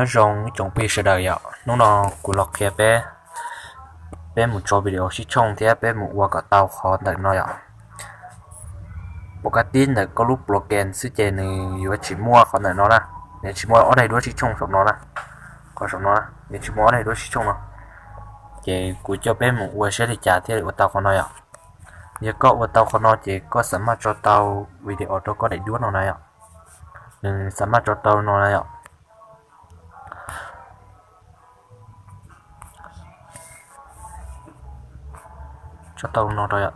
Nyob zoo ib tsoom phooj ywg sawv daws yom, hnub no kuv los qhia peb, peb mus tso video sib tshooj thiab peb mus ua kom tau qhov ntawm no yom. Pom kab tib ntawm koj lub program xwb ces nws yuav tsis muaj qhov ntawm no na, nws tsis muaj ob daim duab sib tshooj saum no na, qhov saum no na nws tsis muaj ob daim duab sib tshooj no. Ces kuv coj peb mus ua saib li cas thiaj li ua tau qhov no yom. Yog koj ua tau qhov no ces koj xam maj tso tau video rau koj daim duab no na yom. Nws xam maj tso tau no na yom. Tso tau no rau yom.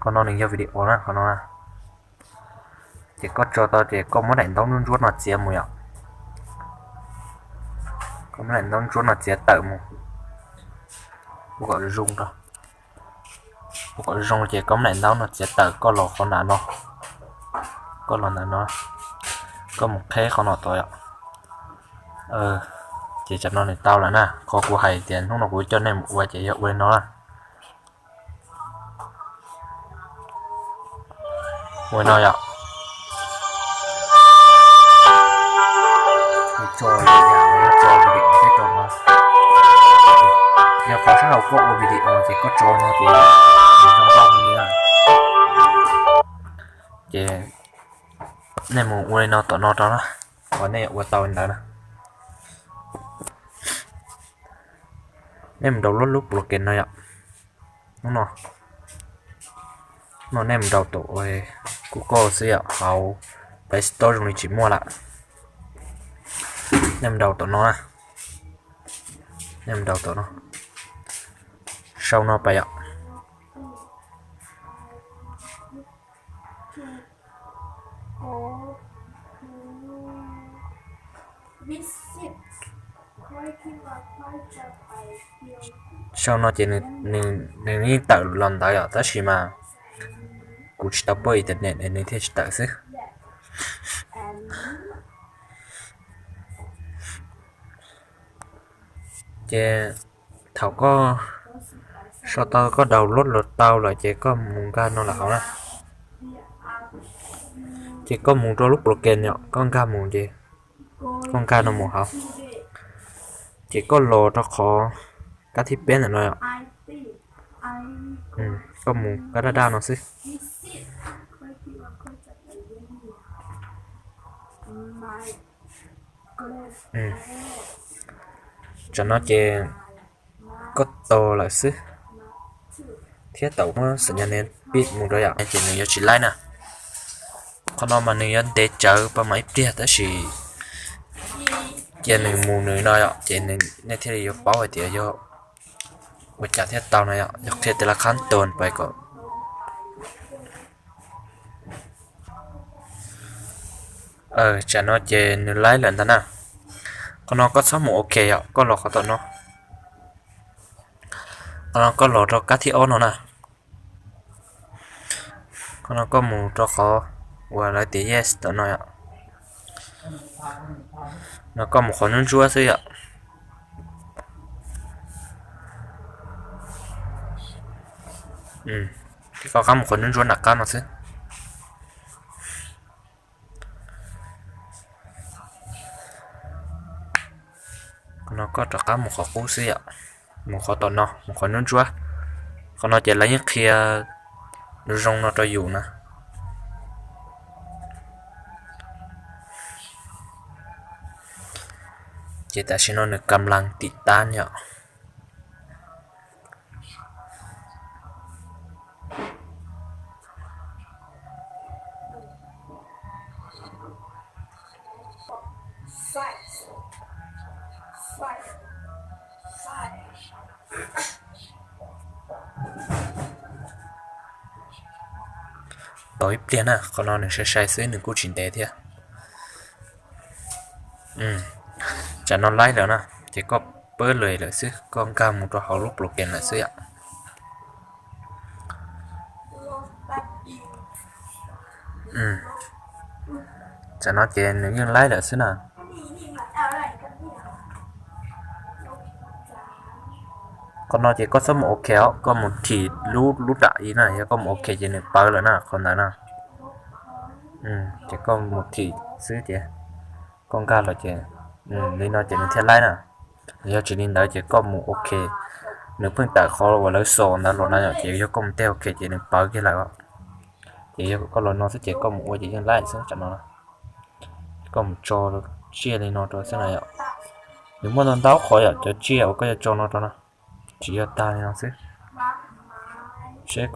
Qhov no nws yog video na, qhov no na. Ces koj tso tau ces koj muab daim ntaub ntsuab ntsuab no txiav mus yom. Koj muab daim ntaub ntsuab no txiav tawm mus, ua kom zoo rau, ua kom zoo ces koj muab daim ntaub no txiav tawm koj los qhov ntawm no, koj los ntawm no, koj mus qheb qhov no tod yom. Ces tsam no nws tau lawm na, qhov kuv hais tias hnub no kuv coj nej mus ua ces yog ua li no na. Ua no yom. Tso, tso video tej rau no. Yog qhov sab hauv koj ua video ces koj tso no ces nws zoo nkauj li na. Ces nej mus ua li no tom no rau na, uas nej ua tau li ntawd na. Nej mus download lub program no yom. Hnub no, no nej mus download tom Google xwb yom, hauv Play Store zoo li tsis muaj lawm. Nej mus download tom no, nej mus download tom no, sau no pais yom. Sau no ces nws yeej tawm los ntawd yom, tab sis mas kuv tsis tau poj internet es nws thiaj tsis tawm xwb. Ces thaum koj sau tau, koj download los tau lawm ces koj mus nkag no lawm hauv na. Ces koj mus rau lub program yom, koj nkag mus ces, koj nkag no mus hauv. Ces koj los rau qhov kab thib peb ntawm no yom. Koj mus kab daj daj no xwb. Tsam no ces koj tos lawm xwb, thiab tau muab xam nyas nias pij mus rau yom, ces nws yuav tsis laib na. Qhov no mas nws yuav ntev tsawv pab mas ib pliag tab sis cia nws mus nws no yom, ces nej thiaj li yuav paub hais tias yog ua cas thiaj tau no yom, yog qhia tias la khab tos pais kom Tsam no ces nws laib lawm ntag na. Qhov no koj txhob mus ok yom, koj los qhov tom no. Qhov no koj los rau kab thib ob no na. Qhov no koj mus rau qhov uas lawv tias yes tom no yom. No koj mus qhov ntsuab ntsuab xwb yom. Koj rov qab mus qhov ntsuab ntsuab nram qab no xwb. Qhov no koj rov qab mus qhov qub xwb yom. Mus qhov tom no, mus qhov ntsuab ntsuab. Qhov no ces lawv yeej qhia zoo no rau yus na. Ces tam sim no nws kam las tim tab yom. Tos ib pliag na, qhov no nws sai sai xwb, nws kuj tsis ntev thiab. Tsam no laib lawm na, ces koj pab lawm xwb, koj nkag mus rau hauv lub program lawm xwb yom. Tsam no ces nws yeej laib lawm xwb na. Qhov no ces koj txhob mus ok os, koj mus thim lub lub nram i na, yog koj mus ok ces nws pab lawm na, qhov ntawd na. Ces koj mus thim xwb ces koj nkag los ces li no ces nws thiaj laib na. Yog tsis li ntawd ces koj mus OK, nws pheej tawm qhov uas lawv xos ntawd los na yom, ces yog koj mus tej OK ces nws pawv kiag lawm. Ces yog koj los no xwb ces koj mus ua ces yeej laib xwb tam no. Koj mus tso tsiaj li no rau xwb na yom. Nws muaj ntau ntau qhov yom, cov tsiaj uas koj yuav tso no rau na, tsis yog tag li no xwb. Seb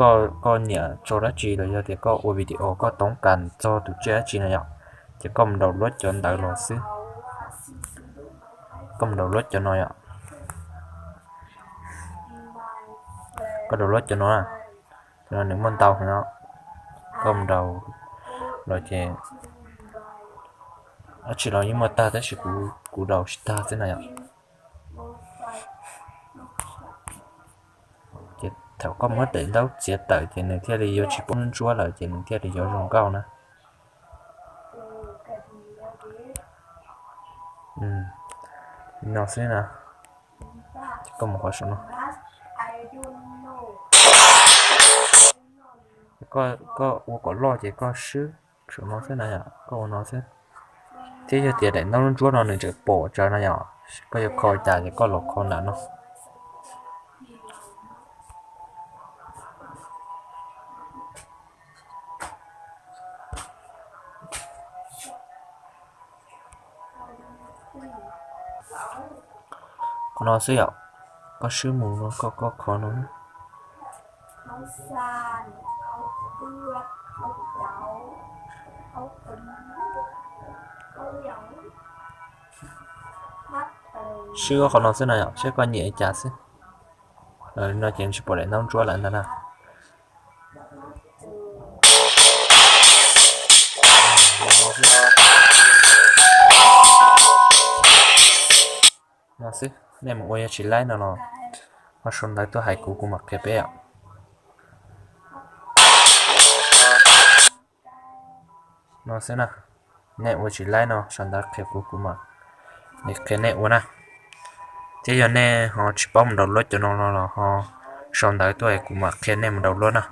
koj nyiam tso dab tsi los yog tias koj ua video koj toob kas txog tus tsiaj dab tsi na yom, ces koj mus download cov ntawd los xwb. Koj mus download cov no yom. Koj download cov no na, cov no nws muaj ntau heev no. Koj mus download los ces dab tsi los yeej muaj tag tab sis kuv download tsis tag xwb na yom. Ces thaum koj muab daim ntaub txiav tawm ces nws thiaj li yuav tsis poob ntsuab lawm ces nws thiaj li yuav zoo nkauj na. No xwb na. Koj mus qhov saum no. Koj ua kom loj ces koj swb saum no xwb na yom, koj ua no xwb. Thiab yog tias daim ntaub ntsuab no nws tseem pom tsawv no yom, koj yuav kho cas ces koj los kho nram no. Qhov no xwb yom, koj swb mus no koj koj kho no. Swb qhov no xwb no yom, seb koj nyiam li cas xwb. No ces tsis pom daim ntaub ntsuab lawm ntag na. No xwb, nej mus ua yog tsis laib no los ho sau ntawv tuaj hais kuv, kuv mam qhia peb yom. No xwb na, nej ua tsis laib no sau ntawv qhia kuv, kuv mam li qhia nej ua na. Thiab yog nej ho tsis paub mus download cov no no los ho sau ntawv tuaj kuv mam qhia nej mus download na.